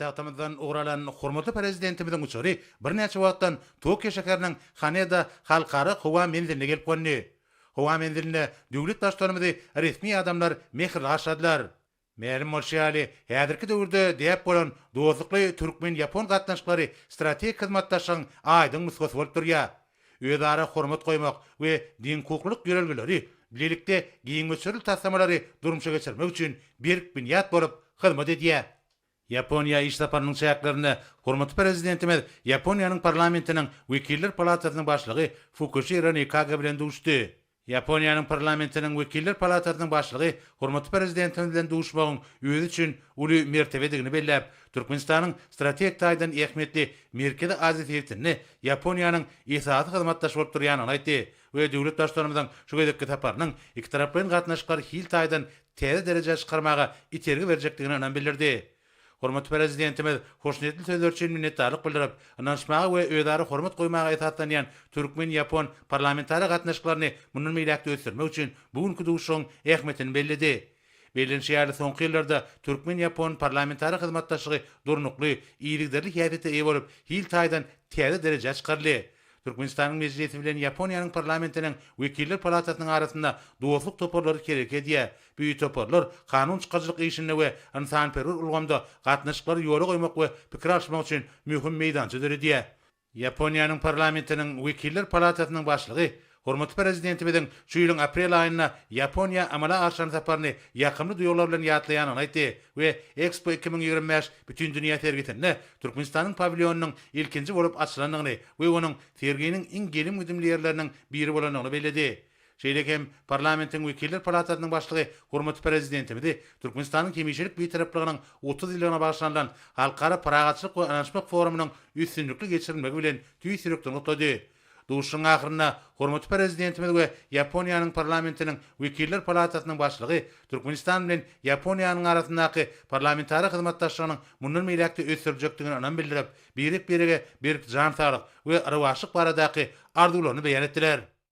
Paýtagtymyzdan ugur alan hormatly Prezidentimiziň uçary birnäçe wagtdan Tokio şäheriniň Haneda halkara howa menziline gelip gondy. Howa menzilinde döwlet Baştutanymyzy resmi adamlar mähirli garşyladylar. Mälim bolşy ýaly, häzirki döwürde däp bolan dostlukly türkmen-ýapon gatnaşyklary strategik hyzmatdaşlygyň aýdyň nusgasy bolup durýar. Özara hormat goýmak we deňhukuklylyk ýörelgeleri bilelikde giň möçberli taslamalary durmuşa geçirmek üçin berk binýat bolup hyzmat edýär. Ýaponiýa iş saparynyň çäklerinde hormatly Prezidentimiz Ýaponiýanyň Parlamentiniň Wekiller palatasynyň başlygy Fukuşiro Nikaga bilen duşdy. Ýaponiýanyň Parlamentiniň Wekiller palatasynyň başlygy hormatly Prezidentimiz bilen duşmagyň özi üçin uly mertebedigini belläp, Türkmenistanyň strategik taýdan ähmiýetli Merkezi Aziýa sebitinde Ýaponiýanyň esasy hyzmatdaşy bolup durýandygyny aýtdy we döwlet Baştutanymyzyň şu gezekki saparynyň ikitaraplaýyn gatnaşyklary hil taýdan täze derejä çykarmaga itergi berjekdigine ynam bildirdi. Hormatly Prezidentimiz hoşniýetli sözler üçin minnetdarlyk bildirip, ynanyşmaga we özara hormat goýmaga esaslanýan türkmen-ýapon parlamentara gatnaşyklaryny mundan beýläk-de ösdürmek üçin bu günki duşuşygyň ähmiýetini belledi. Bellenişi ýaly, soňky ýyllarda türkmen-ýapon parlamentara hyzmatdaşlygy durnukly, yzygiderli häsiýete eýe bolup, hil taýdan täze derejä çykaryldy. Türkmenistanyň Mejlisi bilen Ýaponiýanyň Parlamentiniň Wekiller palatasynyň arasynda dostluk toparlary hereket edýär. Bu toparlar kanun çykaryjylyk işinde we ynsanperwer ulgamda gatnaşyklary ýola goýmak we pikir alyşmak üçin möhüm meýdança döredýär. Ýaponiýanyň Parlamentiniň Wekiller palatasynyň başlygy hormatly Prezidentimiziň şu ýylyň aprel aýynda Ýaponiýa amala aşyran saparyny ýakymly duýgular bilen ýatlaýandygyny aýtdy we Ekspo 2025 Bütindünýä sergisinde Türkmenistanyň pawilýonynyň ilkinji bolup açylandygyny we onuň serginiň iň gelim-gidimli ýerleriniň biri bolandygyny belledi. Şeýle hem Parlamentiň Wekiller palatasynyň başlygy hormatly Prezidentimizi Türkmenistanyň hemişelik Bitaraplygynyň 30 ýyllygyna bagyşlanylan Halkara parahatçylyk we ynanyşmak forumynyň üstünlikli geçirilmegi bilen tüýs ýürekden gutlady. Duşuşygyň ahyrynda hormatly Prezidentimiz we Ýaponiýanyň Parlamentiniň Wekiller palatasynyň başlygy Türkmenistan bilen Ýaponiýanyň arasyndaky parlamentara hyzmatdaşlygynyň mundan beýläk-de ösdüriljekdigine ynam bildirip, birek-birege berk jan saglyk we rowaçlyk baradaky arzuwlaryny beýan etdiler.